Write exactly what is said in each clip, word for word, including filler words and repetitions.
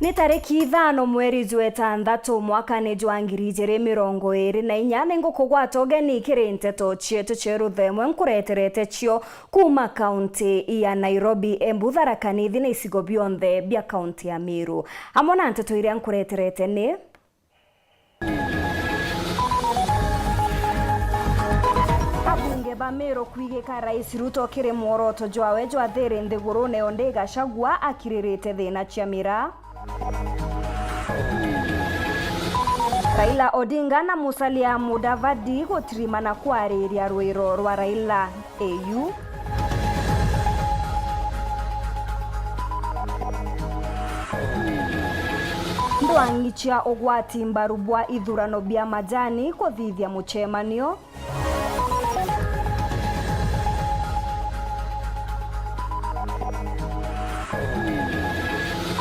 Ni tariki ithano mweri jwa itanthatu mwakani jwa ngiri ijiri mirongo iri na inya, ni ngukugwata ugeni kiri nteto cietu cia ruthemwe nkureterete cio kuuma kaunti ya Nairobi, Embu, Tharaka Nithi na icigo bionthe bia kaunti ya Meru. Amwe na nteto iria nkureterete ni: Abunge ba Meru kwigika Rais Ruto kiri mworoto jwawe jwa thiri nthigurune, undi Gachagua akiririte thina cia miraa. Raila Odinga na Musalia Mudavadi gutirimana kwariria rwiro rwa Raila. A U. Ndwang'i cia ugwati mbaru bwa ithurano bia majani kuthithia mucemanio.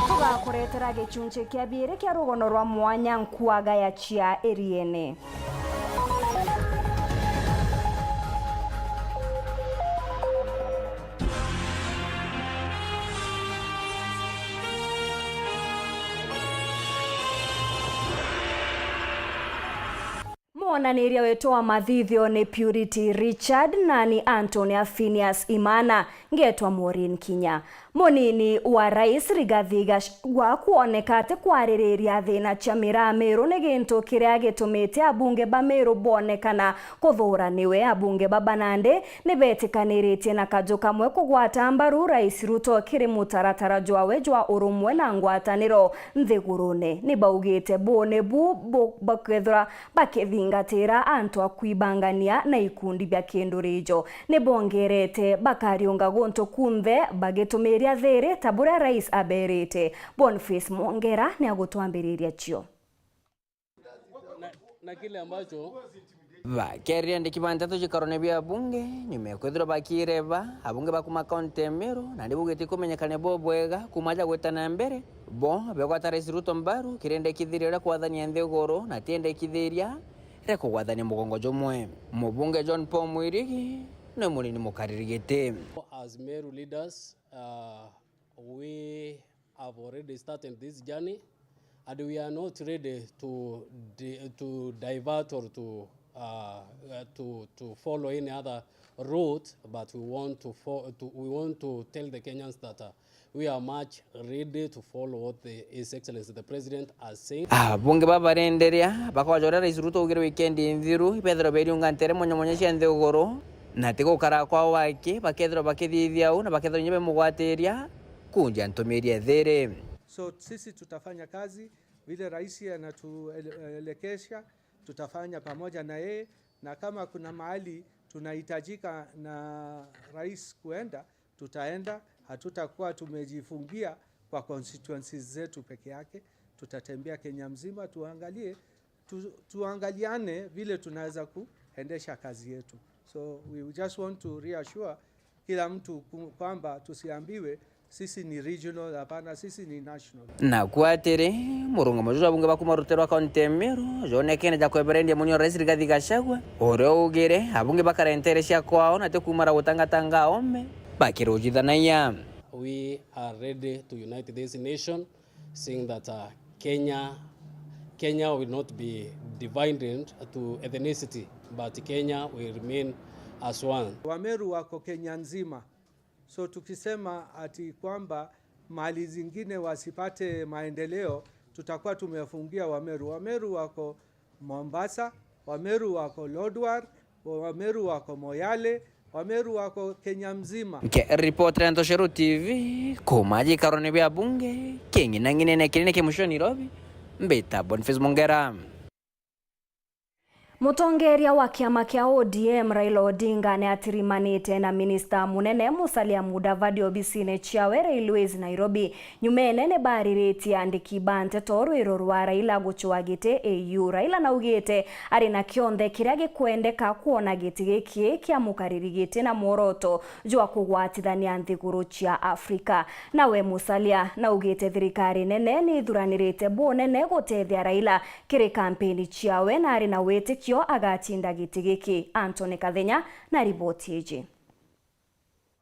Tugakuretera gicunci kia biiri kia rugono rwa mwanya, Nkuagaya cia Iriene. Mwonaniria wetu wa mathithio ni Purity Richard, na ni Antonia Phineas Imana. Ngetwa Maureen Kinya. Munini wa Rais Rigathi Gachagua kwoneka ati kwaririria thina cia miraa Meru ni gintu kiria gitumite abunge ba Meru bonekana kuthuura niwe. Abunge baba nandi ni betikaniritie na kaju kamwe kugwata mbaru Rais Ruto kiri mutaratara jwawe jwa urumwe na ngwataniro nthigurune. Ni baugite buu ni bu bu bakethira bakithingatira antu a kwibangania na ikundi bia kindurijo. Ni bongerete bakariunga guntu kunthe bagitumiria thiri ta buria Rais aberite. Boniface Mwongera ni agutwambiriria cio. Na, na kile ambacho Bakeria ndiki ba nteto cikarone bia bunge, nyuma ya kwithirwa bakireba, abunge ba kuma kaunti ya Meru, nandi bugite kumenyekane bo bwega kuma aja gwita na mbere, bo begwata Rais Ruto mbaru, kiri ndekithiria ria kwathania nthiguru, na ti ndekithiria ria kugwathania mugongo jumwe. Mubunge John Paul Mwirigi ni munini mukariri giti. As Meru leaders, uh, we have already started this journey, and we are not ready to di-, to divert or to, uh, uh, to, to follow any other route, but we want to fo-, to, we want to tell the Kenyans that, uh, we are much ready to follow what the, His Excellency the President has said. Abunge babarenderia bakwaja uria Rais Ruto augire wikendi nthiru, ibethirwa beriunga ntere mwanya mwanya cia nthiguru, na ti gukara kwao waki, bakethirwa bakithithia uu, na bakethirwa inya bemugwatiria kunja ntumiria ithiri. So sisi tutafanya kazi vile rais anatuelekesha, tutafanya pamoja na yeye, na kama kuna mahali tunahitajika na rais kuenda, tutaenda. Hatutakuwa tumejifungia kwa constituencies zetu peke yake, tutatembea Kenya mzima, tuangalie, tu-, tuangaliane vile tunaweza kuendesha kazi yetu. So we just want to reassure kila mtu ku-, kwamba tusiambiwe sisi ni regional, hapana, sisi ni national. Naku atiri, murungamo juju abunge ba kuma rutere rwa kaunti ya Meru jonekene ja kweberendia munio Rais Rigathi Gachagua, uria ugire abunge bakara ntere cia kwao na ti kumara gutangatanga aome bakirujithanagia. We are ready to unite this nation, seeing that, uh, Kenya, Kenya will not be divided to ethnicity, but Kenya will remain as one. Wameru wako Kenya nzima. So tukisema ati kwamba mahali zingine wasipate maendeleo, tutakuwa tumefungia Wameru. Wameru wako Mombasa, Wameru wako Lodwar, Wameru wako Moyale, Wameru wako Kenya mzima. Nkiripotera Ntoshero T V, kuma gikarone bia bunge, king'inang'inene kinene kia mucii wa Nairobi, mbita Boniface Mongera. Mutongeria wa kiama kia O D M Raila Odinga ni atirimanite na minista munene Musalia Mudavadi obisine ciawe Railways Nairobi. Nyumene ni bariritie andiki ba nteto rwiro rwa Raila gucua giti A U. Raila naugite ari na kionthe kiria gikwendeka kwona giti giki kia mukariri giti na mworoto jwa kugwatithania nthiguru cia Afrika. Nawe Musalia naugite thirikari nene ni ithuranirite bunene gutethia Raila kiri kampeni ciawe, na ari na witikio agatinda giti giki. Anthony Kathenya na riboti iji.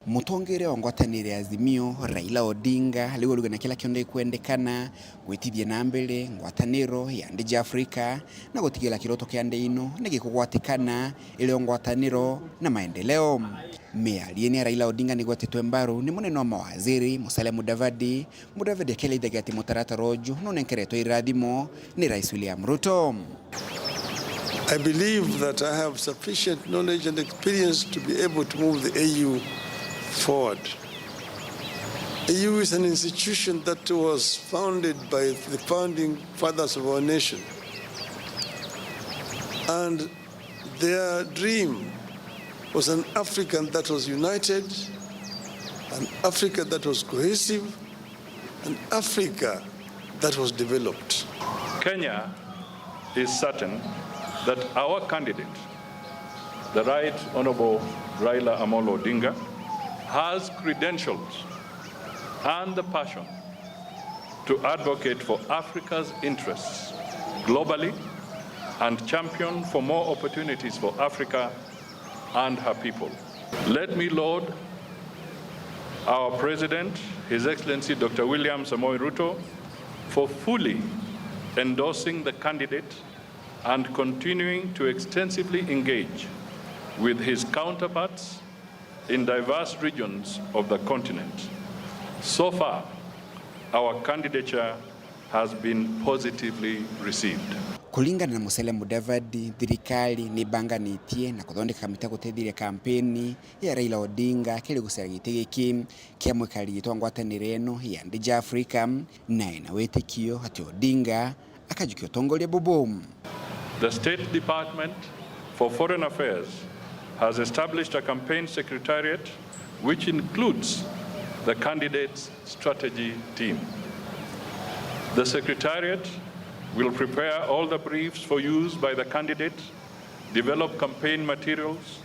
Mutongeria wa ngwataniro ya Azimio, Raila Odinga, riu aruga na kila kionthe gikwendekana gwitithia na mbere ngwataniro ya nthi cia Afrika na gutigirira kiroto kia nthi ino ni gikugwatikana, irio ngwataniro na maendeleo. Miariene ya Raila Odinga ni gwetitwe mbaru ni munene wa mawaziri, Musalia Mudavadi, Mudavadi akiaraithagia ati mutaratara uju nunenkeretwe irathimo ni Rais William Ruto. I believe that I have sufficient knowledge and experience to be able to move the A U forward. A U is an institution that was founded by the founding fathers of our nation. And their dream was an Africa that was united, an Africa that was cohesive, an Africa that was developed. Kenya is certain that our candidate, the Right Honorable Raila Amolo Odinga, has credentials and the passion to advocate for Africa's interests globally and champion for more opportunities for Africa and her people. Let me laud our President, His Excellency Doctor William Samoei Ruto, for fully endorsing the candidate and continuing to extensively engage with his counterparts in diverse regions of the continent. So far, our candidature has been positively received. Kuringana na Musalia Mudavadi, thirikari ni ibanganitie na kuthondeka kamiti ya guteithiria kampeni ya Raila Odinga kiri gucera giti giki kia mwikari giti wa ngwataniro ino ya nthi ja Afrika, na ena witikio ati Odinga akajukia utongoria bubu. The State Department for Foreign Affairs has established a campaign secretariat which includes the candidates' strategy team. The secretariat will prepare all the briefs for use by the candidate, develop campaign materials,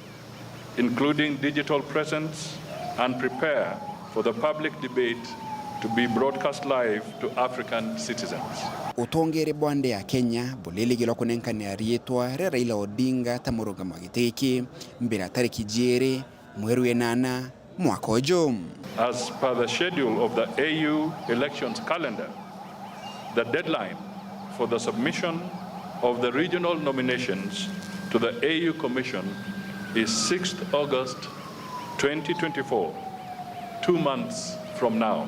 including digital presence, and prepare for the public debate to be broadcast live to African citizens. Utongeria bwa nthi ya Kenya buririgirwa kunenkanira riitwa ria Raila Odinga ta murungami wa giti giki mbere ya tariki jiiri mweri wa inana mwaka uju. As per the schedule of the A U elections calendar, the deadline for the submission of the regional nominations to the A U Commission is sixth August twenty twenty-four, two months from now.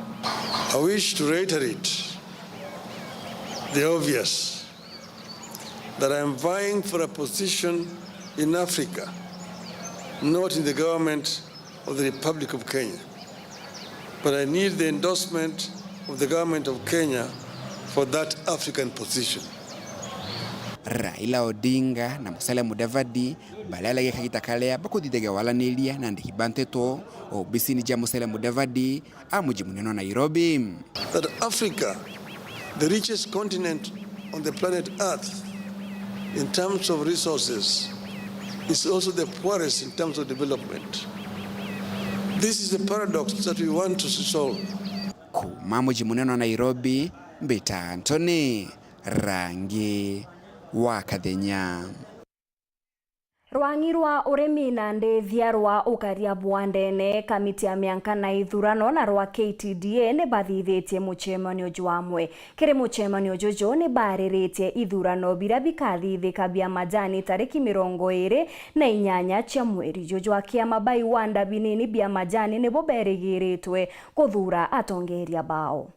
I wish to reiterate the obvious, that I am vying for a position in Africa, not in the government of the Republic of Kenya. But I need the endorsement of the government of Kenya for that African position. Raila Odinga na Musalia Mudavadi bararagia kagita karia bakuthithagia waraniria na andiki ba nteto obisini ja Musalia Mudavadi a muji munene wa Nairobi. That Africa, the richest continent on the planet Earth in terms of resources, is also the poorest in terms of development. This is the paradox that we want to solve. Kuuma muji munene wa Nairobi, mbita Anthony Rangi wa Kathenya. Rwang'i rwa urimi na ndithia rwa ukaria bwa ndene, kamiti ya mianka na ithurano na rwa K T D A ni bathithitie mucemanio jwa amwe. Kiri mucemanio juju ni bariritie ithurano biria bikathithika bia majani tariki mirongo iri na inyanya cia mweri juju jwa kiama. Bai wanda binini bia majani nibo berigiritwe kuthura atongeria bao.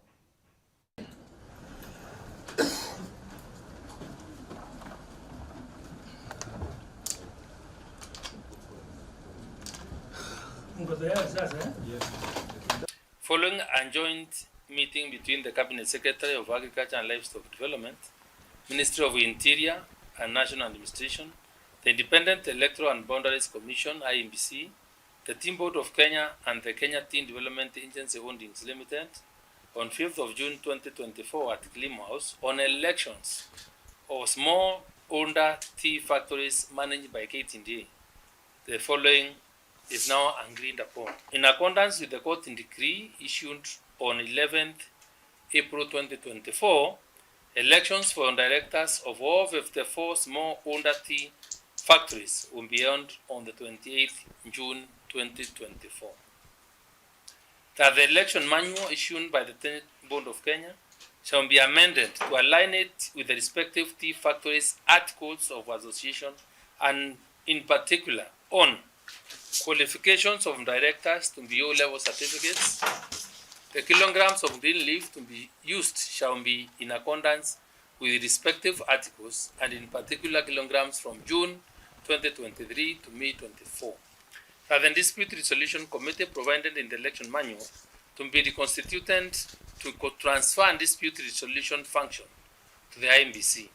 Following a joint meeting between the Cabinet Secretary of Agriculture and Livestock Development, Ministry of Interior and National Administration, the Independent Electoral and Boundaries Commission, I E B C, the Team Board of Kenya and the Kenya Tea Development Agency Holdings Limited on fifth of June twenty twenty-four at Kilimo House on elections of small holder tea factories managed by K T D A. The following is now agreed upon. In accordance with the court decree issued on eleventh April twenty twenty-four, elections for directors of all fifty-four small holder tea factories will be held on the twenty-eighth June twenty twenty-four. That the election manual issued by the Tea Board of Kenya shall be amended to align it with the respective tea factories' articles of association, and in particular on qualifications of directors to be O-level certificates, the kilograms of green leaf to be used shall be in accordance with respective articles, and in particular kilograms from June twenty twenty-three to May twenty-four. That the Dispute Resolution Committee provided in the election manual to be reconstituted to co-, transfer dispute resolution function to the I E B C.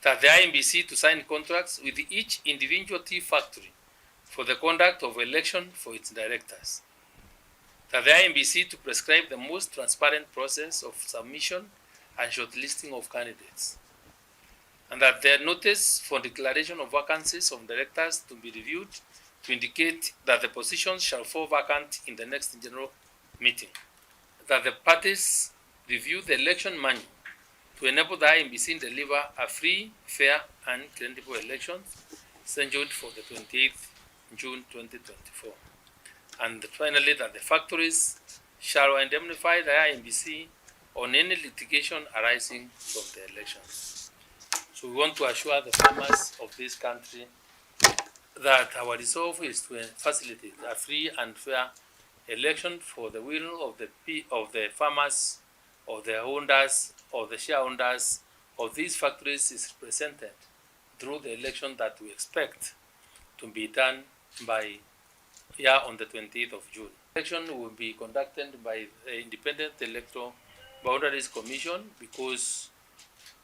That the I E B C to sign contracts with each individual tea factory for the conduct of election for its directors. That the I E B C to prescribe the most transparent process of submission and shortlisting of candidates. And that the notice for declaration of vacancies of directors to be reviewed to indicate that the positions shall fall vacant in the next general meeting. That the parties review the election manual to enable the I E B C deliver a free, fair and credible elections scheduled for the twenty-eighth June twenty twenty-four. And finally, that the factories shall indemnify the I E B C on any litigation arising from the elections. So we want to assure the farmers of this country that our resolve is to facilitate a free and fair election for the will of the pe-, of the farmers, of the owners, of the shareholders of these factories is represented through the election that we expect to be done by here on the twenty-eighth of June. Election will be conducted by the Independent Electoral Boundaries Commission because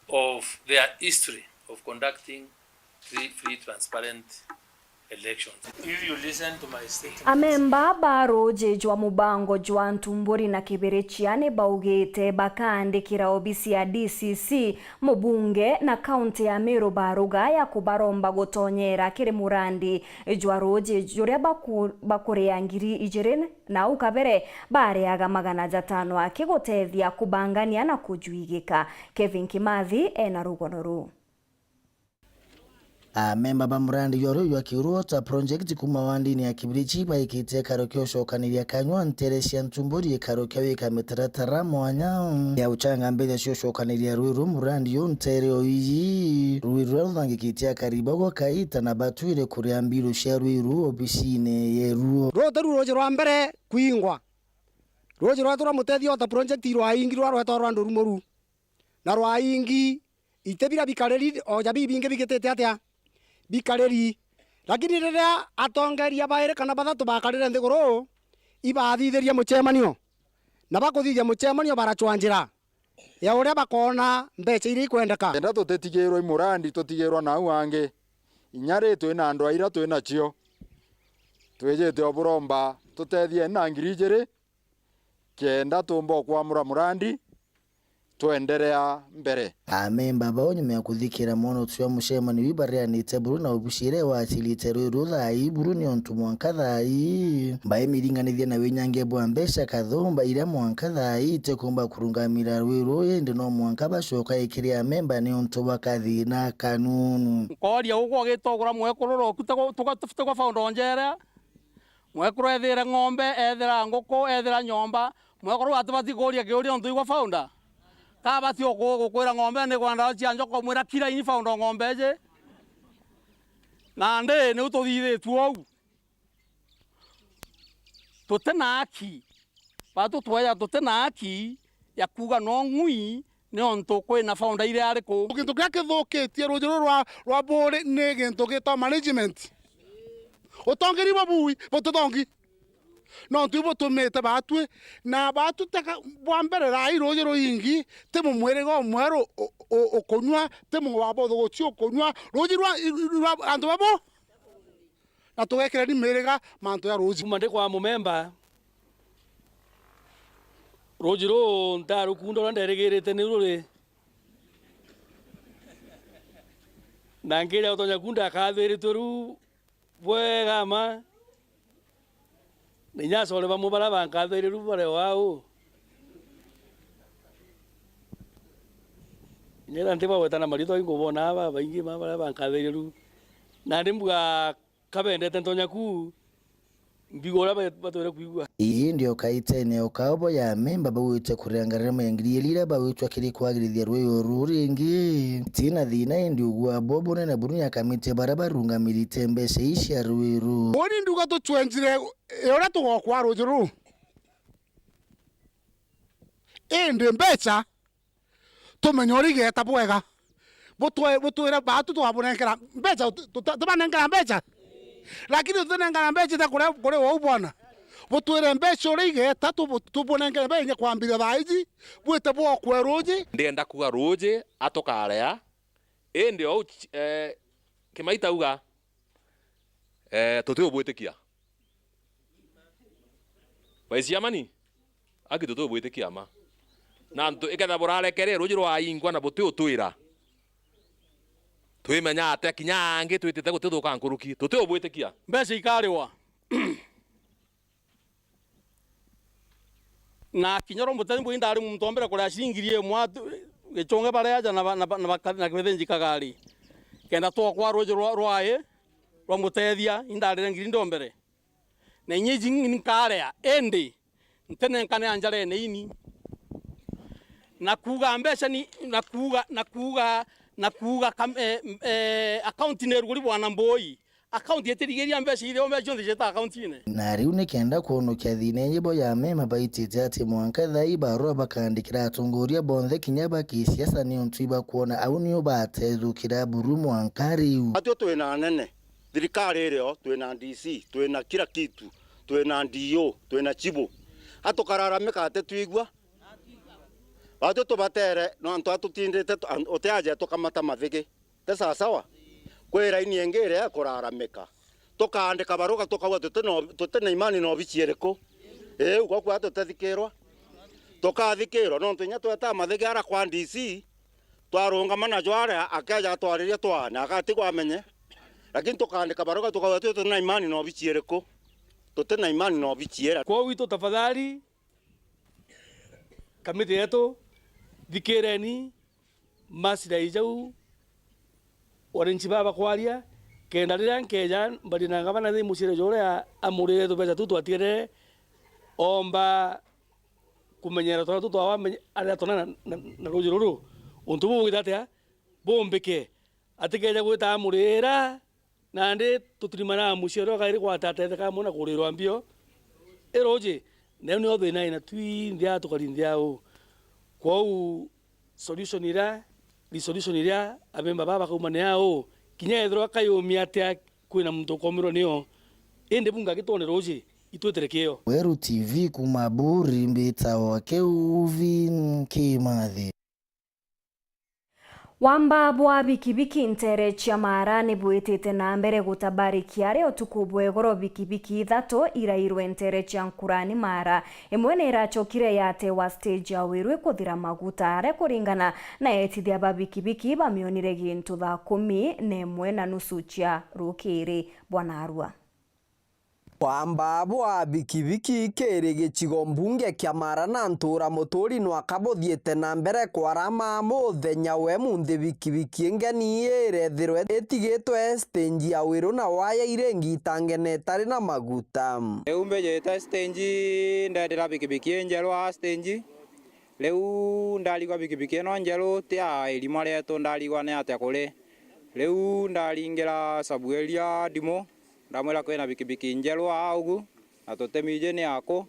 of their history of conducting free, free, transparent elections. If you listen to my statements. Amemba ba ruuji jwa mubango jwa Ntumburi na Kibirichia ni baugite bakaandikira obisi ya D C C, mubunge na kaunti ya Meru baruga ya kubaromba gutonyera kiri murandi jwa ruuji juria baku-, bakuria ngiri ijiri na au kabere bareaga magana jatano aki gutethia kubangania na kujwigika. Kevin Kimathi ena rugono ruu. Amemba ba murandi jwa ruuji jwa Kiuru Water Project kuuma wandini ya Kibirichi baikite karo kia ucokaniria kanyua ntere cia Ntumburi, karo kia wika mitaratara mwanya ya uchanga mbeca cia ucokaniria ruuji ruu murandi juu ntere o iji. Ruuji ruria ruthangikitie akari bagwa kaita na batwire kuria mbiru cia ruuji ruu obisine yeruo. Ruu ti ru ruuji rwa mbere kwingwa. Ruuji rwetu rwa Mutethia Water Project rwaingi rwa rwetwa rwa Ndurumuru. Na rwaingi, iti biria bikariri, o ja bibingi bigitite atia? Bikariri. Lakini riria atongeria bairi kana bathatu bakarire nthiguru, ibathithirie mucemanio. Na bakuthithia mucemanio, baracwa njira ya uria bakoona mbeca iria ikwendeka. Kenda tutitigirwe i murandi, tutigirwa nau angi. Inya ri twina andu aira twinacio, twijite o buromba tutethie na ngiri ijiri, kenda tuumba o kwamura murandi, twenderea mbere. Amemba bao nyuma ya kuthikira mwono jwa mucemanio ibareanite buru na obisi iria iwacirite ruuji ruu thaa ii buru, niontu mwanka thaa ii mbai miringanithia na winyangia bwa mbeca kathumba iria mwanka thaa ii itikumba kurungamira ruuji ruu, indi no mwanka bacoka ikiri amemba niontu bwa kathina kanunu. Nkooria ugwe ugitogura mwekuru roku tigwa, tigwa, tigwa founder onjere. Mwekuru ethire ng'ombe, ethira nguku, ethira nyomba, mwekuru atibati kuuria kiuria untu igwa founder. Ka abati o ku-, gukwira ng'ombe ni kwa ndawa cia njoka, umwira kira ini founder ng'ombe iji. Nandi niu tuthithitue uu. Tuti na aki. Batu tweja tuti na aki ya kuuga no ng'ui niontu kwina founder iria ari ku. Gintu kiria kithukitie ruuji ruu rwa, rwa Buuri ni gintu gitwa management. Utongeria bubui, bututhongi. Nontu ibutumite baatwi, na baatwi teka bwa mbere thaa ii ruuji ruingi, ti mumwiriga umweru u-, u-, ukunyua, ti mubaba uthuguci ukunyua, ruuji rwa, rwa antu babo. Na tugekireni miriga mantu ja ruuji. Kuma ndi kwa mumemba, ruuji ruu ntarukunda uria nderigirite niu ruri. Na nkiria utonya kunda akathwiritwe ru bwega ma. Na inya acore bamwe baria bankathwirie ru bari o au. Inya ethira ntibagweta na mariitwa ingubona aba baingi ma baria bankathwirie ru. Nandi mbuga kabendete ntonya ku, Mbigo uria ba-, batwire kwigua. Indi o kaitene o kao bo ya memba baugite kuria ngarama ya ngiri ili iria bagwitwa kiri kwagirithia rwii uru ringi, tina thina, indi ugwa bo bunene buru ni akamiti baria barungamirite mbeca ii cia rwii ru. Uni nduga tucwenjire uria tugokwa ruuji ruu. Indi mbeca tumenye uria igeeta bwega. Butwe-, butwire baatu twabunenkera mbeca, tu-, tuta-, tubanenkera mbeca. Lakini tutinengana mbeca ita kuria, kuri wau bwana. Butwire mbeca uria igeeta, tubu-, tubunenkere mbeca inya kwambiria thaa iji, bwite bwokwe ruuji. Ndienda kuga ruuji atukarea, indi ou, eh, Kimaita auga, eh, tutiubwitikia. Baisiamani, aki tutiubwitikia ma. Na ntu-, ikethira burarekere ruuji rwaingwa na butiutwira, twimenya atia kinya angi twitite gutithuka nkuruki? Tutiubwitikia. Mbeca ikariwa. Na kinya rwa mutethia mbui ndari muntu wa mbere kuria ciringi ngiri imwe atu-, gichunge baria aja na ba-, na ba-, na baka-, na kibethenji kagari. Kenda twokwa ruuji rwa, rwai rwa mutethia, indarire ngiri ndombere. Na inya iji nkarea, indi ntenenkane anjarene ini. Na kuuga mbeca ni, na kuuga, na kuuga, na kuuga kam-, eh, eh, account ni ruguri bwana mbui. Account itirigiria mbeca iria, mbeca cionthe cieta account-ini. Na riu ni kenda kwonokia thina iji bo ya mema baitite ati mwanka thaa ii barua bakandikira atongoria bonthe kinya ba kisiasa niuntu ibakwona au nio batethukira buru mwanka riu. Atio twina anene. Thirikari irio, twina D C, twina kila kitu, twina D O, twina chibu. Atukararamika ati twigua? Batwi tubatere, no antu atutindite tu-, an-, utiaje tukamata mathigi. Ti sawasawa? Kwi raini ingi iria ikuraramika. Tukaandika baruga tukauga tuti no-, tuti na imani na obici iriku. Iu gwaku tutethikirwa. Tukathikirwa, nontu inya tweta mathigi ara kwa D C, twarungama na jwaria, akeja atwariria twaane, agatigwa amenye. Lakini tukaandika baruga tukauga, "Tuti na imani na obici iriku? Tuti na imani na obici ira." Kwou itu tafadhali, kamiti yetu, thikireni macira ijau wananchi baba kwaria, kenda riria nkeja mbarie na ngavana thi muciere juria amurire tubeca tu twatigere, omba kumenyera twana tu twawa menye-, aria twana na, na, na ruuji ruru. Untu buu bugwita atia? Bumbike. Atikeja gwita amurira, nandi tutirimana muciere ukairi gwata atetheka amwe na kurirwa mbio. I ruuji, neu nio thina ina twinthe a tukari nthi au. Kwou solution iria, resolution iria abemba baba bakaumania au, kinya ethirwa kayumia atia kwina muntu ukomirwa nio, indi bunga gitwone ruuji, itwitire kio. Weru T V kuuma Buri, mbitawa Kelvin Kimathi. Wamba bwa bikibiki nteere cia Maara ni bwitite na mbere gutabarikia, aria utuku bwa igoro bikibiki ithatu irairwe nteere cia Nkurani Maara. Imwe ni iracokire yatewa stage ya Wiru ikuthira maguta, aria kuringana na etithia ba bikibiki bamionire gintu thaa kumi na imwe na nusu cia rukiri. Bwana Arua. Wamba bwa bikibiki kiri gicigo mbunge kia Maara na ntura muturi nwaka buthiite na mbere kwarama muthenya we munthi bikibiki ingeni irethirwe itigitwe stage ya Wiru na waya iringi itangene itari na maguta. Riu mbijite stage, ndendera bikibiki injerwa stage. Riu ndarigwa bikibiki ino njeru ti ya irima rietu, ndarigwa ni atia kuri. Riu ndaringira sabu iria ndimu, ndamwira kwina bikibiki njeru aa ugu, na tutimiji ni aku.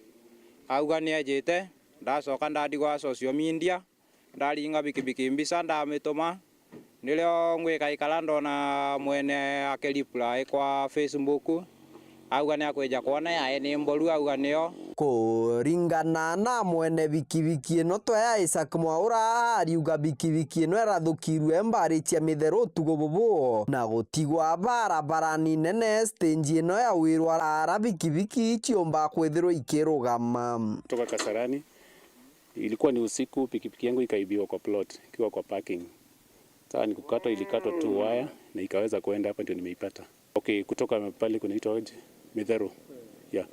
Auga ni ejite, ndacoka ndandigwa social media, ndaringa bikibiki mbica ndamituma. Nirio ngwika ikara ndona mwene akireply kwa Facebook, auga ni akwija kwona yae ni mboru, auga nio. Kuringana na mwene bikibiki ino twe ya Isaac Mwaura, ariuga bikibiki ino irathukirue mbari cia mitheru utuku bubu na gutigwa barabarani nene stage ino ya Wiru ara bikibiki ciumba kwithirwa ikirugama. Kutoka Kasarani. Ilikuwa ni usiku, pikipiki yangu ikaibiwa kwa plot, ikiwa kwa parking. Sasa ni kukatwa, ilikatwa tu waya na ikaweza kuenda, hapa ndio nimeipata. Okay, kutoka pale kunaitwa aje? Mitheru. Yeah.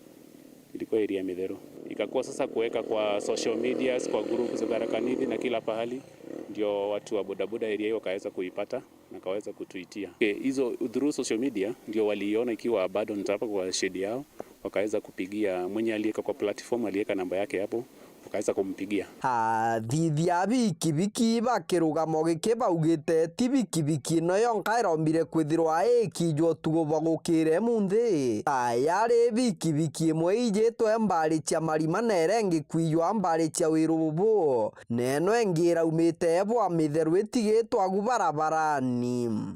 Ilikuwa area ya Mitheru. Ikakuwa sasa kuweka kwa social medias, kwa groups za Tharaka Nithi na kila pahali, ndio watu wa bodaboda area hiyo wakaweza kuipata. Akaweza kutuitia. Okay, hizo through social media ndio waliiona ikiwa abandoned hapa kwa shed yao, wakaweza kupigia mwenye aliweka kwa platform, aliweka namba yake hapo, wakaweza kumpigia. Athithia a bikibiki ba kirugamo giki baugite ti bikibiki ino yonka irombire kwithirwa ikijwa utuku bwa gukira munthi. Ta yari bikibiki imwe ijitwe mbari cia Marima na iria ingi kwijwa mbari cia Wiru Bubu. Na ino ingi iraumite bwa mitheru itigitwe agu barabarani.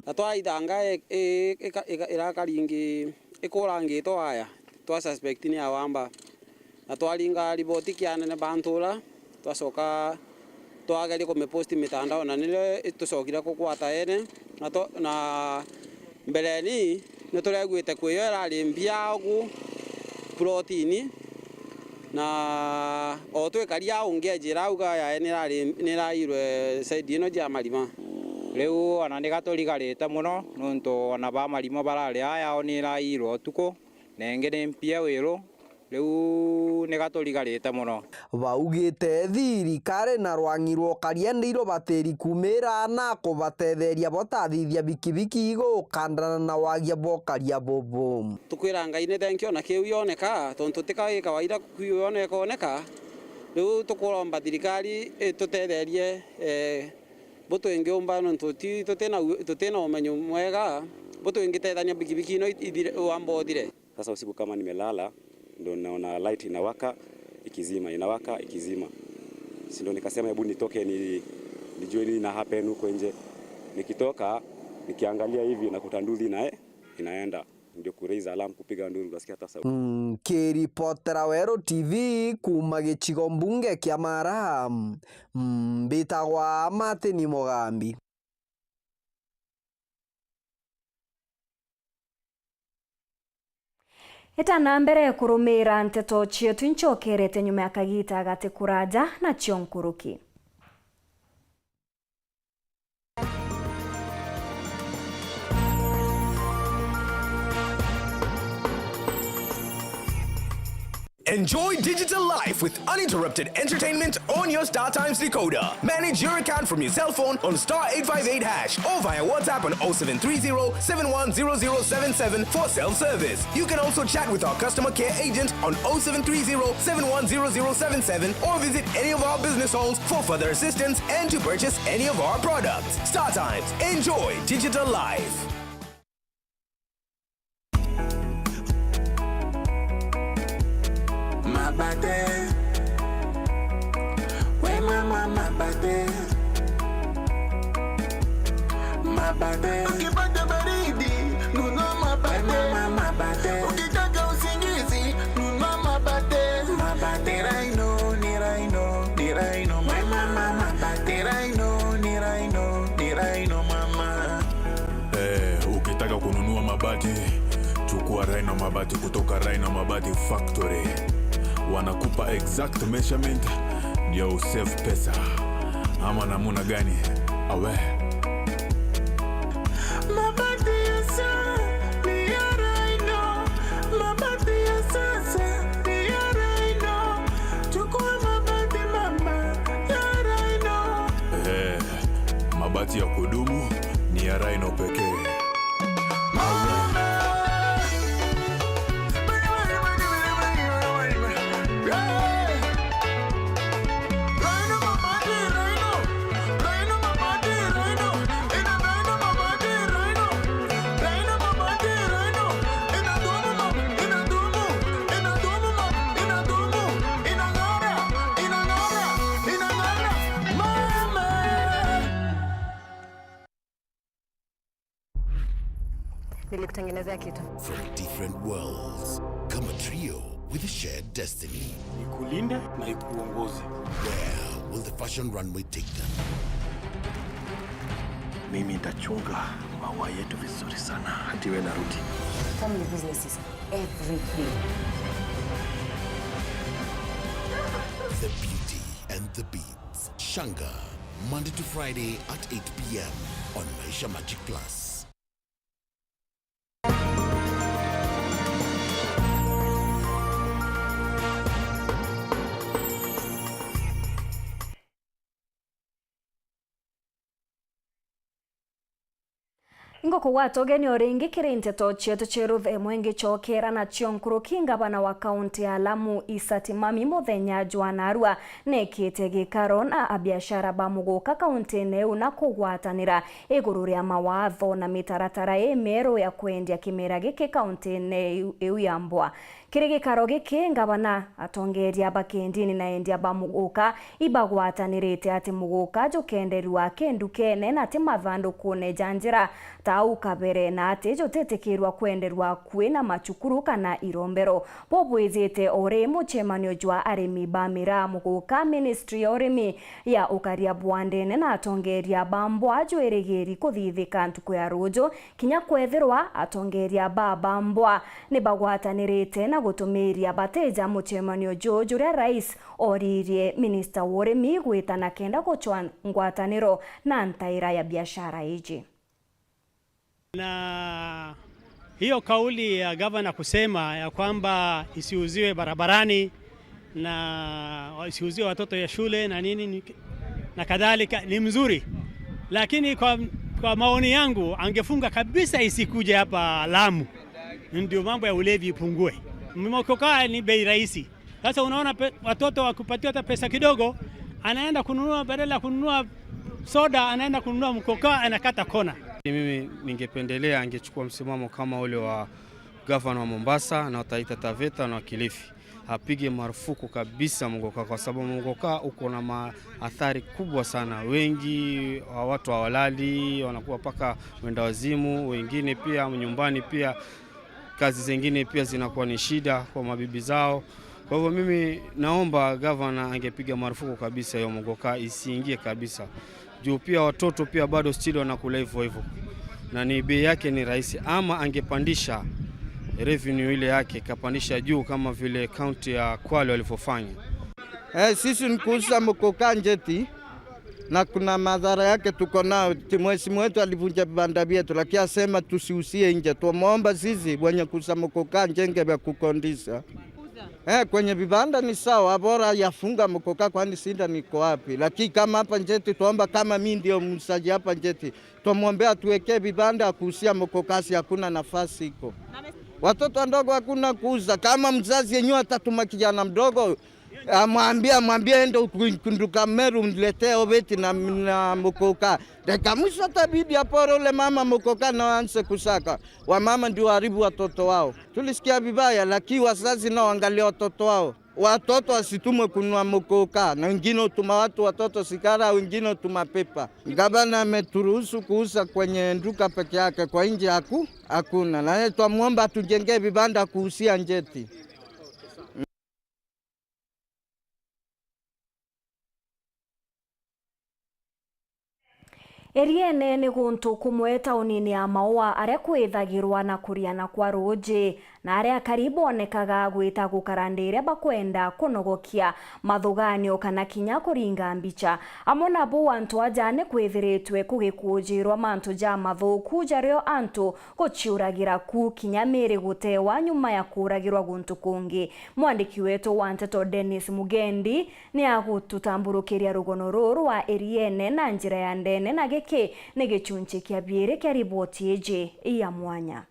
Na twaithanga i-, i-, ika-, ika-, irakari ingi ikurangitwe waya, twa suspect ni ya wamba. Na twaringa riboti kia anene ba ntura, twacoka twageria kumiposti mitandao, na nirio tucokire kukwata ene. Na to-, na mbereni, ni tureguite kwi yo irari mbia ugu plotini, na o twikaria au ngeejira auga yae ni irari, ni irairwe side ino jia Marima. Riu ona ni gaturigarite mono, nontu ona ba Marima barari aa yao ni irairwe utuku, na ingi ni mpia Wiru, riu ni gaturigarite mono. Baugite thirikari na rwang'i rwa ukaria ndiiro batiri kuumira na kubatetheria botathithia bikibiki igukandana na wagia bwa ukaria bubu. Tukwira Ngai ni thenki ona kiu yoneka, tontu ti ka-, i kawaida kwiyona ikoneka. Riu tukuromba thirikari itutetherie, eh, bu twingiumba, nontu ti-, tutina u-, tutina umenyo mwega, bu twingitethania bikibiki ino ithire, wamba uthire. Sasa usiku kama nimelala, ndo naona light inawaka, ikizima, inawaka, ikizima. Si ndo nikasema, "Hebu nitoke ni-, nijue nini ina happen huko nje." Nikitoka, nikiangalia hivi, nakuta nduthi ina-, inaenda. Ndio ku raise alarm, kupiga nduru, nasikia hata sauti. Mm, kiripotera Weru T V kuuma gicigo mbunge kia Mara, mm, mbitagwa Martin Mugambi. Ita na mbere kurumira nteto cietu, incokerete nyuma ya kagita gati kuraja nacio nkuruki. Enjoy digital life with uninterrupted entertainment on your StarTimes decoder. Manage your account from your cell phone on star eight five eight hash or via WhatsApp on oh seven three zero, seven one zero zero seven seven for self-service. You can also chat with our customer care agent on oh seven three zero, seven one zero zero seven seven or visit any of our business halls for further assistance and to purchase any of our products. StarTimes. Enjoy digital life. Mabate. We mama mabate. Mabate. Ukipata baridi, nunua mabate. We mama mabate. Ukitaka usingizi, nunua mabate. Mabate. Ni Rhino, ni Rhino, ni Rhino. We mama mabate. Ni Rhino, ni Rhino, ni Rhino mama. Eh, ukitaka kununua mabati, chukua Rhino mabati kutoka Rhino Mabati Factory. Wanakupa exact measurement ndio usave pesa. Ama namuna gani? Awe. Mabati ya sa-, ni ya Rhino. Mabati ya sasa ni ya Rhino. Chukua mabati mama ya Rhino. Eh. Mabati ya kudumu ni ya Rhino pekee. Nilikutengenezea kitu. From different worlds, come a trio with a shared destiny. Ikulinde na ikuongoze. Where will the fashion runway take them? Mimi nitachunga maua yetu vizuri sana, hadi we narudi. Family business is everything. The Beauty and the Beast. Shanga, Monday to Friday at eight p.m. on Maisha Magic Plus. Ngukugwata ugeni o ringi kiri nteto cietu cia ruthemo ingicokera nacio nkuruki. Ngavana wa kaunti ya Lamu, Isa Timami, muthenya jwa narua neekite gikaro na abiashara ba muguka kauntine iu na kugwatanira iguru ria mawatho na mitaratara imieru ya kwendia kimera giki kauntine iu, iu ya Mbwa. Kiri gikaro giki, ngavana, atongeeria ba kindini na endia ba muguka ibagwatanirite ati muguka jukenderua ki ndukene na ti mathandukune ja njira ta au kabere, na ati jutitikirwa kwenderwa akui na macukuru kana irombero. Bubwijite o ri mucemanio jwa arimi ba miraa muguka, ministry ya urimi ya ukaria bwa ndene na atongeeria ba Mbwa jwirigiri kuthithika ntuku ya ruju, kinya kwethirwa atongeeria ba ba Mbwa ni bagwatanirite na gutumiiria bateja mucemanio juu juria rais ooririe minista wa urimi gwita na kenda gucwa ngwataniro na ntaira ya biashara iji. Na hiyo kauli ya gavana kusema ya kwamba isiuziwe barabarani na isiuziwe watoto ya shule na nini ni-, na kadhalika ni mzuri, lakini kwa, kwa maoni yangu angefunga kabisa isikuje hapa Lamu, ndio mambo ya ulevi ipungue. Mukoka ni bei rahisi. Sasa unaona pe-, watoto wakipatiwa hata pesa kidogo, anaenda kununua, badala ya kununua soda, anaenda kununua mukoka, anakata kona. Mimi ningependelea angechukua msimamo kama ule wa gavana wa Mombasa na wa Taita Taveta na wa Kilifi. Apige marufuku kabisa mugoka, kwa sababu mugoka uko na maathari kubwa sana. Wengi wa watu hawalali, wanakuwa paka wenda wazimu, wengine pia nyumbani pia kazi zingine pia zinakuwa ni shida kwa mabibi zao. Kwa hivyo mimi naomba gavana angepiga marufuku kabisa hiyo mugoka isiingie kabisa. Juu pia watoto pia bado still wanakula hivyo hivyo. Na ni bei yake ni rahisi. Ama angepandisha revenue ile yake, kapandisha juu kama vile kaunti ya Kwale walivyofanya. Eh, sisi ni kuuza mukoka njeti, na kuna madhara yake tuko nao. Ti mheshimiwa wetu alivunja vibanda vyetu, lakini asema tusiuzie nje. Tumeomba sisi wenye kuuza mukoka njenge vya kukondisha. Eh, kwenye vibanda ni sawa, bora yafunga mukoka, kwani shida niko wapi? Lakini kama hapa njeti, tuomba kama mi ndio muuzaji hapa njeti, tumwombea tuwekee vibanda ya kuuzia mukoka, si hakuna nafasi iko. Watoto wadogo hakuna kuuza. Kama mzazi yenyewe atatuma kijana mdogo, amwambie, amwambie ende uku-, kunduka Meru, mletee obeti na, na mukoka. Dakika mwisho tabidi apore ule mama mukoka na aanze kusaka. Wamama ndio haribu watoto wao. Tulisikia vibaya, lakini wazazi nao waangalie watoto wao. Watoto wasitumwe kununua mukoka, na wengine utuma watu watoto sigara, wengine utuma pepa. Gavana ameturuhusu kuuza kwenye duka peke yake, kwa nje haku-, hakuna. Na yeye twamwomba atujengee vibanda kuuzia njeti. Eriene ni guntu kumwe taunini ya Maua aria kwithagirwa na kuriana kwa ruuji, na aria akari bonekaga gwita gukara ndi iria bakwenda kunogokia mathuganio kana kinya kuringa mbicha. Amwe na buu, antu aja ni kwithiritwe kugikujirwa mantu ja mathuku jario antu guciuragira ku, kinya miri gutewa nyuma ya kuuragirwa guntu kungi. Mwandiki wetu wa nteto Dennis Mugendi ni agututamburukiria rugono ruru rwa Eriene na njira ya ndene, na giki ni gichunchi kia biiri kia riboti iji ya mwanya.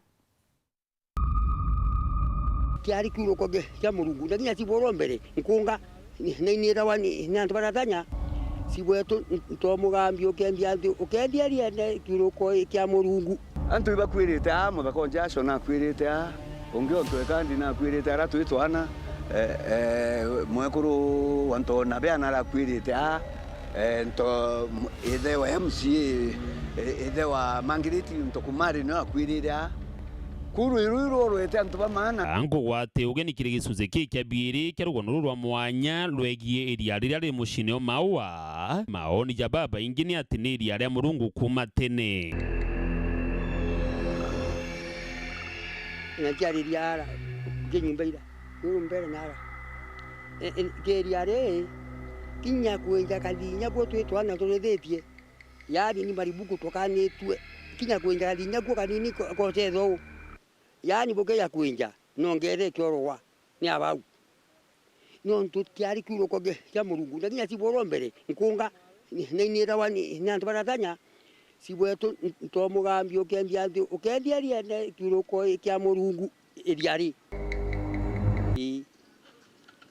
Kiari kiuruko kia, kia Murungu, na kinya cibworo mbere, nkunga, ni, ni, ni irawa ni, ni antu baratanya, cibwetu, ntomugambi ukendia antu, ukendia riene kiuruko kia Murungu. Antu ibakwirite aa, muthaka o Jasho nakwirite aa, ungi o Ntwekandi nakwirite ara twi twana, eh, eh, mwekuru wa Ntona Bea narakwirite aa, eh, nto, m-, ithe wa M C A, eh, ithe wa Margaret Ntokumari nio akwirire aa. Kuru iru iru urwete antu ba maana. Nkugwate ugeni kiri gicunji kii kia biiri kia rugono ruru rwa mwanya rwegie iria riria riri muciine o Maua. Maoni ja babaingi ni ati ni iria ria Murungu kuuma tene. Na ntiariria ara, nki nyumba ira, ruru mbere na ara. E, e, kiria ri, kinya kwinja kathinya kuo twi twana turithitie. Yaani ni maribuku tukanitue. Kinya kwinja kathinya kuo kanini ko-, kotetho u. Yaani bukiya kwinja, no ngethe kiorogwa ni abau. Nontu kiari kiuruko kia, kia Murungu, na kinya cibworo mbere, nkunga, ni, ni, ni irawa ni, ni antu baratanya, Si bwetu n-, ntomugambi ukendia nthi, ukendia riene kiuruko kia Murungu iria ri. Ii.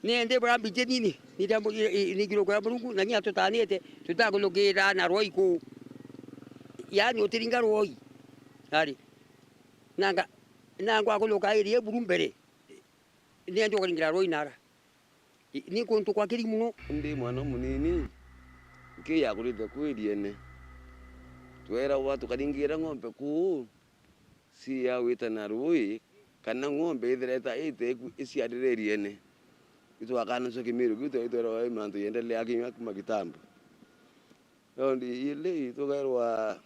Ni ndi bura mbiji nini, ni ndia mu-, i-, i-, ni kiuruko kia Murungu, na nya tutanite, tutakuthukira na rwoi kuu. Yaani utiringa rwoi. Ari. Nanga, nanga akuthuka iri buru mbere. Ni ndi ukaringira rwoi nara. I-, ni kuntu kwa kiri muno. Ndi mwana umunini, nkiyakurite kuu iriene. Tweragwa tukaringira ng'ombe kuu, cia gwita na rui, kana ng'ombe ithireta ite iku-, iciarire iriene. Itwakanacua kimiru kiu twe-, itweragwa i mantu yendelea kinya kuma kitambo. Raundi ili tukairwa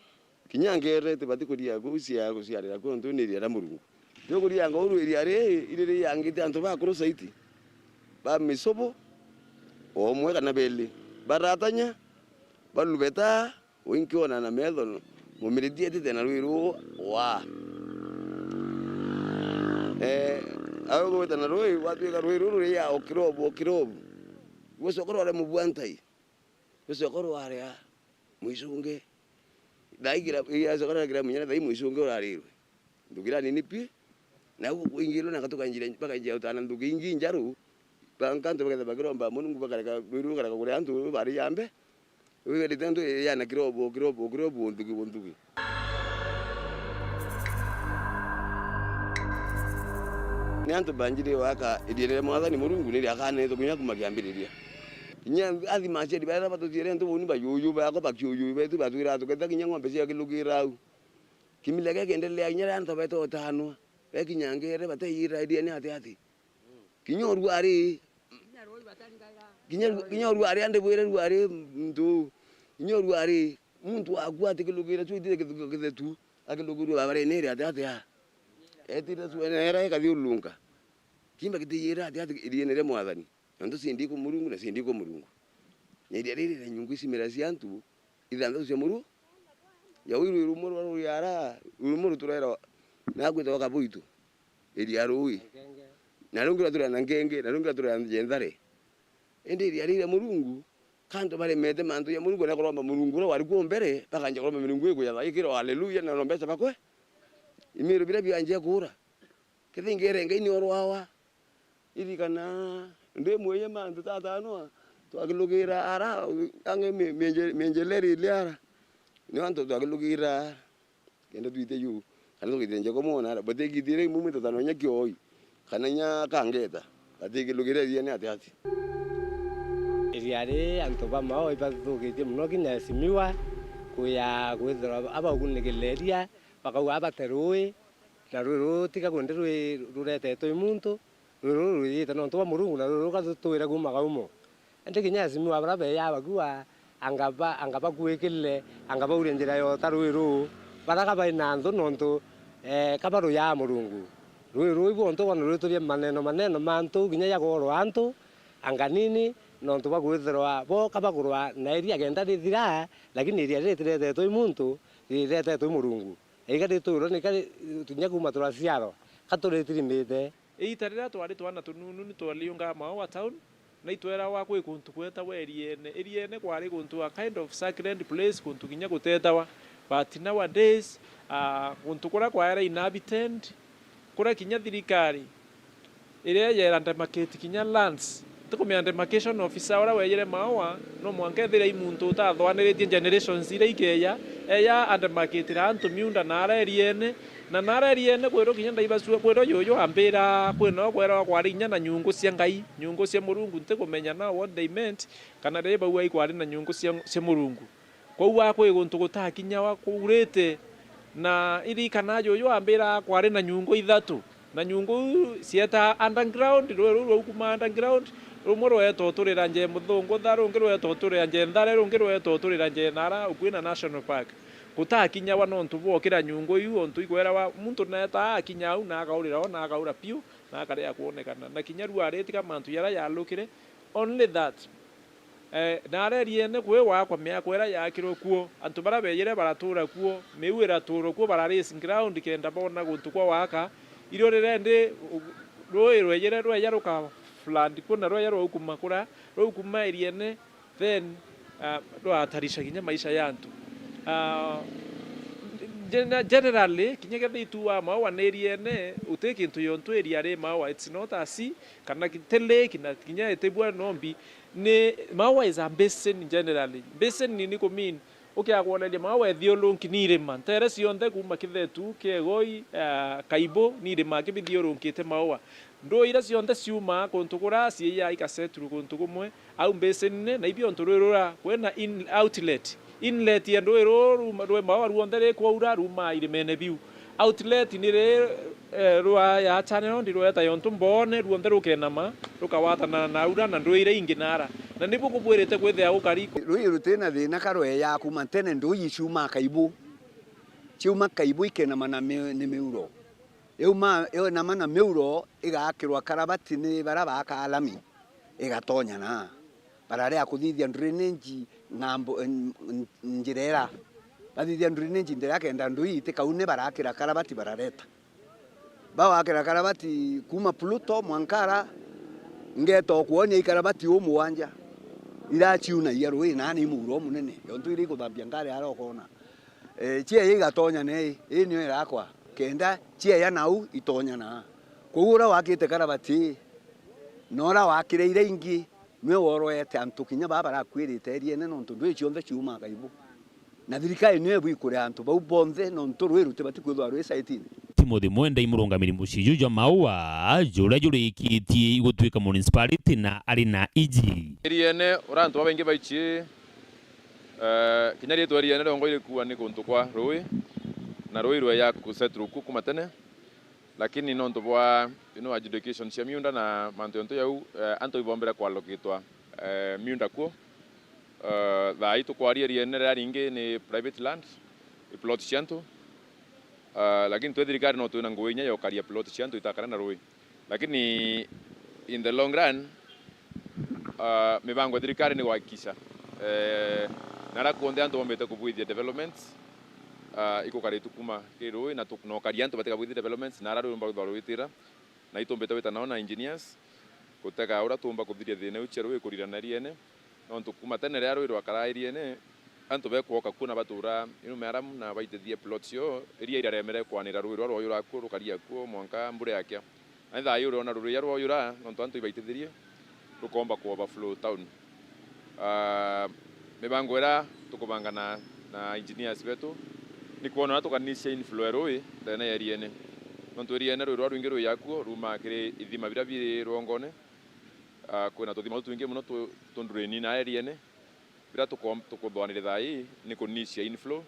kinya ngere tibati kuria kuu cia guciarira kuu, nontu ni iria ria Murungu. Tukuria ngouru iria ri, iri riangite antu bakuru saiti, ba misobo, o umwe kana beli, baratanya, balubeta, uinkiona na metho, mumiriti etite na rui ruu, wa. Eh, awe gwita na rui, gwatuika rui ruru ria o kirobu, o kirobu. Gwicoka rware mubua ntai. Rucoka rwaria mwichungi. Thaa igira, iria acoka ragira munyene, thaa ii mwichungi urarirwe. Nthuki iria nini pi. Na u-, uingirwe na gatuka njira, bakainjia utana nthuki ingi njaru. Banka antu baketha bakiromba Murungu bakareka, rwiru rukareka kuria antu bari yambe. Wigerite antu yana kirobo, kirobo, kirobo, nthuki, nthuki. Ni antu banjire waka iriene ria Mwathani Murungu ni riakanetwe kinya kuma kiambiriria. Kinya athima aciari baria batuciere antu bau ni bajuju bakwa bakiuju betu batwira tuketa kinya ng'ombe cia kilugira au. Kimila gikiendelea kinya riria antu beta utanwa. Bekinya ngere bateyira iriene ati ati. Kinya urwari. Kinya ru-, kinya urwari ande bwire rwari muntu. Kinya urwari muntu waku ati kilugira tu itire kithu-, kithetu. Akilugurua babarene iri ati ati a. Etire tu ena era ikathiurunka. Kimba kitiyira ati ati iriene ria Mwathani. Nontu cindi ku Murungu na cindi ku Murungu. Na iria riri na nyungu icimera cia antu ithanthatu cia muru. Ya ui rui rumwe rwa ruriara, rui rumwe ruturera na gwitagwa Kabuitu. Iria rui. Na rungi rwaturera na Nkenge, na rungi rwaturera Njenthare. Indi iria riri ria Murungu, kantu baremete mantu ja Murungu na kuromba Murungu uria wari kuo mbere, bakanja kuromba mirungu iku ya thaikiro, haleluya, na no mbeca bakwe. Imiru biria bianjia kuura. Kethinga ere Ngai ni orwawa. Irikana, ndi mweye mantu tatanwa, twakilugira ara, ange mi-, mienje-, mienjeleri ile ara. Ni antu twakilugira, kenda twite yu, kana tukithire njeko mwana ara, batigithire imwe mwitatano nya kioi, kana nya kangeta, batikilugire iriene ati ati. Iria ri antu ba Mao ibathukitie muno kinya esimiwa, kuya kwithirwa abagunikire iria, bakauga abate rui, na rui ruu tiga kwende rui ruretetwe i muntu, rui ruu rwijite nontu bwa Murungu, na rui ruu rugatutwira kuuma kaumo. Indi kinya esimiwa baria beeja bakua, anga ba-, anga bakuikirire, anga baurie njira yota rui ruu, baraga bai na nthu nontu, eh, ka baruyaa Murungu. Rui ruu ibu ontu bwana rwiturie maneno maneno ma antu, kinya ja kuurwa antu, anga nini, nontu bwa kwithirwa bo ka bakurwa na iria kenda rithira, lakini iria riri ritiretetwe i muntu, ririretetwe i Murungu. Iga ritwirwe ni kari, kinya kuuma turaciarwa, ka turitirimite. Iita riria twari twana tununu, ni twariungaa Maua town, na itweragwa kwi kuntu kwetagwa Iriene. Iriene kwari kuntu a kind of sacred place, kuntu kinya gutetawa. But nowadays, ah, kuntu kuria kwaere inhabited, kuria kinya thirikari iria yera demarcate kinya lands. Ntikumenya demarcation officer uria wejire Maua, no mwanka ethire i muntu utathwaniritie generations iria ikeeja, eja ademarcatira antu miunda na ara Iriene, na na ara Iriene kwirwo kinya ndaibacua, kwirwo juju ambira kwinoo kweragwa kwari inya na nyungu cia Ngai, nyungu cia Murungu, ntikumenya now what they meant, kana riria bauga ikwari na nyungu cia, cia Murungu. Kwou a kwi guntu gutakinyagwa kuurite, na iririkana juju ambira kwari na nyungu ithatu, na nyungu iu cieta underground, rui ruu rwaukuma underground, rumwe rweta uturira nje Muthungutha, rungi rweta uturira nje Nthare, rungi rweta uturira nje Nara, ukui na National Park. Gutakinyagwa nontu bwa ukira nyungu iu, ontu ikwerawa muntu neeta akinya au na akaurira o na akaura piu, na akaria kwonekana. Na kinya riu aritiga mantu jaria jalukire, only that. Eh, na ara Iriene kwi gwakwa miako iria yaakirwe kuo, antu baria beejire baratuura kuo, miu iratuurwa kuo, bara raise ground kenda boona guntu kwa gwaka. Irio riria indi, u-, ruui rweejire rweeja ruka flood kuo na rweeja rwaukuma kuria, rwaukuma Iriene, then, ah, rwahatarisha kinya maisha ya antu. Ah, Gene-, generally, kinya kethira itu wa Maua ni iriene, uti kintu yontu iria ri Maua, it's not a sea, kana ki-, ti lake, na kinya itibua nombi, ni Maua is a basin generally. Basin ni, ni ku mean, ukiaga kwoneria Maua ithiurunki ni irima. Ntere cionthe kuma Kithetu, Kiegoi, ah, Kaibu, ni irima kibithiurunkite Maua. Ndui iria cionthe ciumaa kuntu kuria ciiyaa ikasettle kuntu kumwe, au basin-ini, na ibio untu rwi rura kwina in-, outlet. Inlet ya ndui ruu ruma-, rwi Maua ruonthe rikwaura, rumaa irimene biu. Outlet ni ri, eh, rwa ya channel, ndi rweta yontu mboone, ruonthe rukenama, rukawatana na aura na ndui iria ingi naara. Na nibu kubwirite kwithia gukari. Rui rutina thina ka rweyaa kuma tene, ndui iciumaa Kaibu. Ciuma Kaibu ikenama na mi-, ni miuro. Yauma, yainama na miuro, igakirwa karabati ni bara baakaa lami, igatonya na. Bararia kuthithia drainage ng'ambo, n-, n-, njira ira. Bathithia drainage njira kenda ndui itikaune, barakira karabati barareta. Bawakira karabati kuma Pluto mwanka ara, ngeta o kwonia ikarabati uu mugwanja. Iraciunagia rui, na ni muuro munene. Yontu iria ikuthambia ngari ara ukona. Eh, ciaya igatonya na ii, ii niyo irakwa, kenda ciaya nau itonya na. Kwou uria wakite karabati ii, na uria wakire iria ingi, niwe woroete antu kinya baa barakwirite eriene, nontu ndui cionthe ciumaa Kaibu. Na thirikari niyo ibu ikuria antu bau bonthe, nontu rui rutibati kwithirwa rwi site-ini. Timothy Mwendai, murungamiri mucii juu jwa Maua, juria jurikitie gutwika municipality na ari na iji. Eriene, uria antu babaingi baici, Eh, kinya riitwa riene riongo irikua ni kuntu kwa rui, na rui rweya kusettle ku kuma tene, lakini nontu bwa, you know, adjudication cia miunda na mantu yontu yau, eh, antu ibombere kwalokitwa, eh, miunda kuo. Eh, thaa ii tukwaria riene riria ringi ni private land, i plot cia antu. Eh, lakini twi thirikari no twina ngugi inya ya ukaria plot cia antu itakare na rui. Lakini in the long run, ah, mibango ya thirikari ni kuhakikisha, eh, nara kuonthe antu bombite kubwithia developments, ah, ikukaritwe kuma kiri rui na tu-, na ukaria antu batikabwithie developments, nara rui rumba ruthwa rwitira, na itumbite wita nao na engineers, gutega uria tuumba kuthiria thina iu cia rui kurira na riene. Nontu kuma tene riria rui rwakaraa iriene, antu bekwoka kuo na batuura inu mearamu na baitithia plots cio, iria iraremere kwanira rui ruria rwoyuraa kuo rukaria kuo mwanka mbura yakia. Na thaa ii uriona rui ruria rwoyuraa, nontu antu ibaitithirie, rukoomba ku overflow town. Ah, mibango iria tukubanga na, na engineers betu, ni kwona uria tukanisia inflow ya rui ndene ya iriene. Nontu iriene rui ruria rwingi rwiyaa kuo ruumaa kiri ithima biria biri rwongone, Ah, kwina tuthima tutwingi mono tu, tu drain na iriene. Biria tuko-, tukuthwanire thaa ii ni kunisia inflow,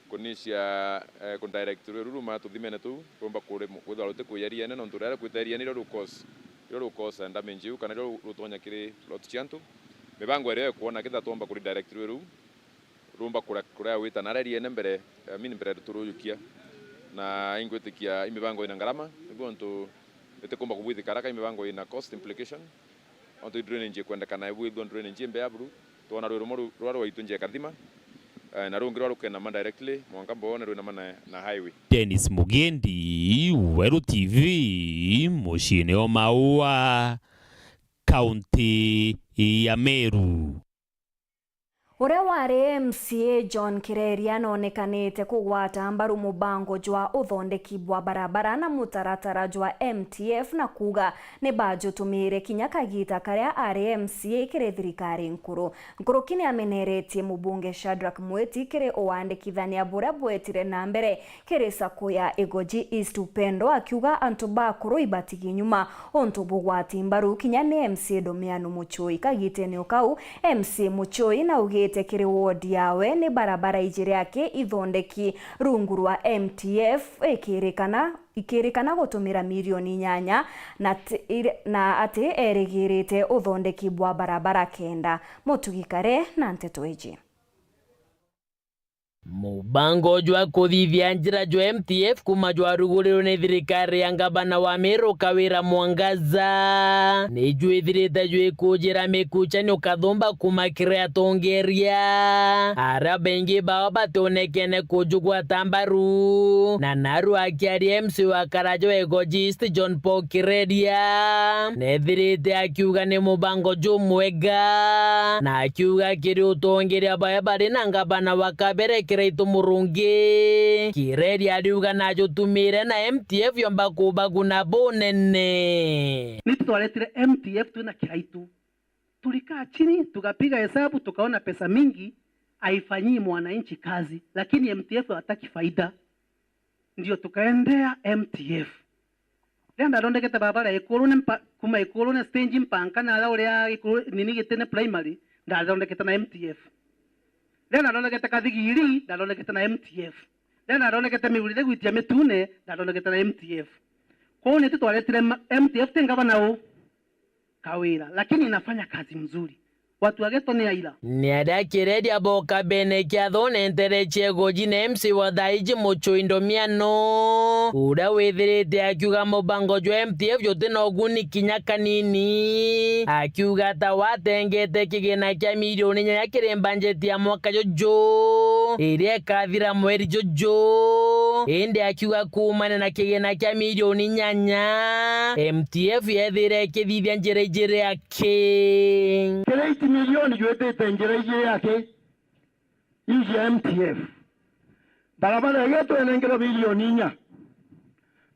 kunisia, eh, ku direct rui ruru ruuma tuthimene tuu, rumba kuri-, kwithirwa ruti kuya iriene, nontu riria rukwita iriene, irio ru cause, irio ru cause damage iu, kana irio ru-, rutonya kiri plot cia antu. Mibango iria ikwona kethira twomba ku redirect rui ruu, rumba kura-, kuria wita nara iriene mbere, I mean, mbere turuyukia. Na ingwitikia i mibango ina ngarama, niguo ntu itikumba kubwithika haraka, i mibango ina cost implication. Ontu i drainage ikwendekana ibwithua drainage imbea buru, twona rui rumwe ru-, ruria rwaitu nja ikathima, eh, na rungi ruria rukenama directly, mwanka mboone rwinama na, na highway. Dennis Mugendi, Weru T V, muciine o Maua, kaunti ya Meru. Uria wari M C A John Kireria nonekanite kugwata mbaru mubango jwa uthondeki bwa barabara na mutaratara jwa M T F na kuuga ni bajutumiire kinya kagiita karia ari M C A kiri thirikari nkuru. Nkuruki ni ameneretie mubunge Shadrack Mwiti kiri uandikithania buria bwetire na mbere kiri sacco ya Igoji East Upendo, akiuga antu ba akuru ibatigi nyuma untu bugwati mbaru kinya ni M C A Domiano Muchoi. Kagitene o kau, M C A Muchoi naugite kiri ward yawe ni barabara ijiri aki ithondeki rungu rwa M T F ikirikana, ikirikana gutumira milioni inyanya na ti-, ire-, na ati erigirite uthondeki bwa barabara kenda. Mutugi Kare na nteto iji. Mubango jwa kuthithia njira jwa M T F kuma jwarugurirwe ni thirikari ya ngavana wa Meru Kawira Mwangaza, ni jwithirite jwikujira mikuchani ukathumba kuma kiri atongeria, aria baingi bao bationekene kujugwata mbaru. Na naru akiaria M C A wa Karaja wa Igoji East John Paul Kireria, nethirite akiuga ni mubango jumwega, na akiuga kiri utongeria bae bari na ngavana wa kabere kiri Itu Murungi. Kireri ariuga najutumire na M T F yomba kubaguna bunene. Ni twaretire M T F twina kiraitu. Tulikaa chini, tukapiga hesabu, tukaona pesa mingi haifanyii mwananchi kazi, lakini M T F hataki faida. Ndio tukaendea M T F. Riria ndathondekete barabara ya Ikurune mpa-, kuma Ikurune stage mpanka na aria uria Ikuru-, nini Gitene primary, ndathondekete na M T F. Riria ndathondekete Kathigiri, ndathondekete na M T F. Riria ndathondekete Migurire gwitia Mitune, ndathondekete na M T F. Kwou nitu twaretire ma-, M T F ti ngavana u. Kawira, lakini inafanya kazi mzuri. Watu wa Geto ni aira. Ni aria Kireri aboka bene kiatho nentere ciego ji na M C wa thaiji Mucui Ndomiano, uria withirite akiuga mubango jwa M T F juti na uguni kinya kanini, akiuga ta watengete kigina kia milioni inyanya kiri mbanjeti ya mwaka juju, iria ikathira mweri juju, indi akiuga kuumania na kigina kia milioni inyanya, M T F yethire ikithithia njira ijiri aki. Kiri eight milioni jwitite njira ijiri aki, iji ya M T F. Barabara ya Geto enenkerwa milioni inya.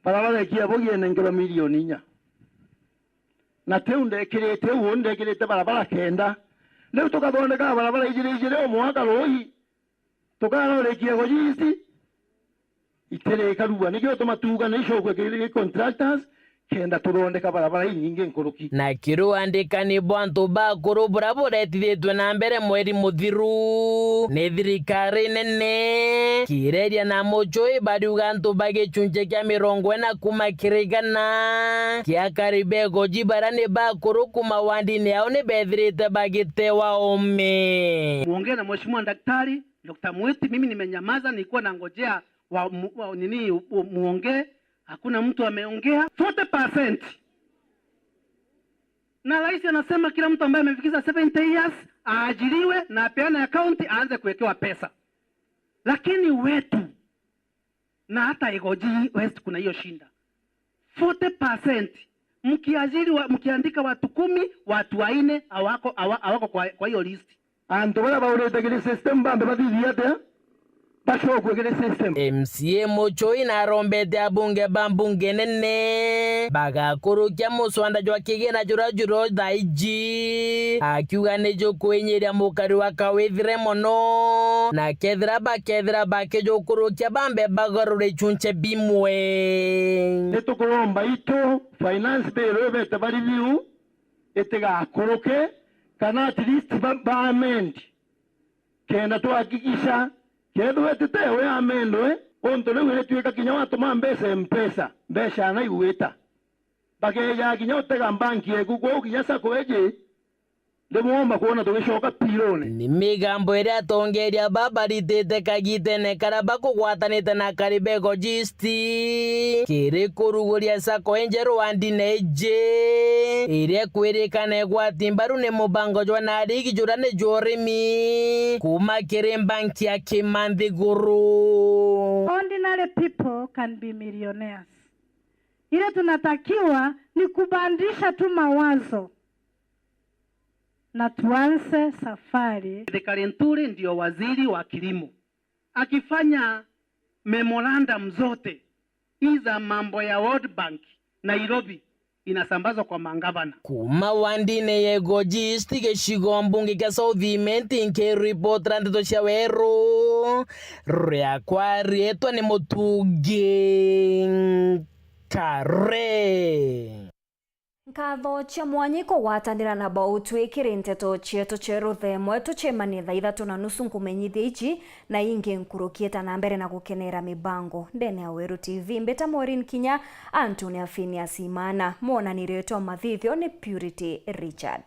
Barabara ya Kiabogi enenkerwa milioni inya. Na tiu ndekirite, uu ndekirite barabara kenda. Riu tukathondeka barabara ijiri ijiri o mwaka rui. Tukarorikia Igoji East, itirika rua. Nikio tuma tuuga ni icokwe kiri contractors, kenda tuthondeka barabara inyingi nkuruki. Na kiri wandikani bwa antu bakuru buria buretithitwe na mbere mweri muthiru ni thirikari nene, Kireria na Mucui bariuga antu ba gicunci kia mirongo ina kuma kiri igana kia akari ba Igoji baria ni bakuru kuma wandini yao ni bethirite bagitewa ome. Muongee na Mheshimiwa Daktari Doctor Mwiti, mimi nimenyamaza, nilikuwa nangojea wa, mu-, wa, nini, u-, u-, muongee, hakuna mtu ameongea. Forty percent. Na rais anasema kila mtu ambaye amefikisha seventy years aajiriwe na apeane account aanze kuwekewa pesa. Lakini wetu, na hata Igoji West kuna hiyo shinda. Forty percent. Mkiajiri wa, mkiandika watu kumi, watu waine hawako, hawa-, hawako kwa, kwa hiyo list. Antu baria baurite kiri system bambe bathithia atia? Bacokue kiri system. M C A Mucui narombete abunge ba mbunge nene bagakurukia muswanda jwa kigina juria juro thaiji, akiuga ni jukwinyiria mukari wa kawithire mono, na kethira bakethira bakijukurukia bambe bagarure icunci bimwe. Ni tukuromba itu finance bill ibete ba review itigakuruke, kana at least ba, ba amend. Kenda twahakikisha, kethirwa ititewe amendwe, untu riu iritwika kinya watuma mbeca Mpesa, mbeca na igwita. Bakeeja kinya utega mbanki yeku, kwou kinya sacco iji, ndimwomba kwona tugicoka pirone. Ni migambo iria atongeria ba baritite kagitene karia bakugwatanite na akari ba Igoji East, kiri kuruguria sacco injeru wandine iji, iria ikwirikana igwati mbaru ni mubango jwa Narigi juria ni jwa urimi, kuma kiri mbanki ya Kimanthi Guru. Ordinary people can be millionaires. Ile tunatakiwa ni kubadilisha tu mawazo na tuanze safari. Mithika Linturi ndio waziri wa kilimo. Akifanya memorandum zote, hii za mambo ya World Bank, Nairobi, inasambazwa kwa mangavana. Kuma wandine ya Igoji East gicigo mbunge kia South Imenti, nkiripotera ndeto cia weru, riakwa riitwa ni Mutungi Nkare. Nkatho cia mwanya ikugwatanira na Bautwi kiri nteto cietu cia ruthemwe. Tucemanie thaa ithatu na nusu nkumenyithia ici na ingi nkuruki. Eta na mbere na gukenera mibango ndene ya Weru T V. Mbita Maureen Kinya, antu ni a Phineas Imana. Mwonani riitwa mathithio ni Purity Richard.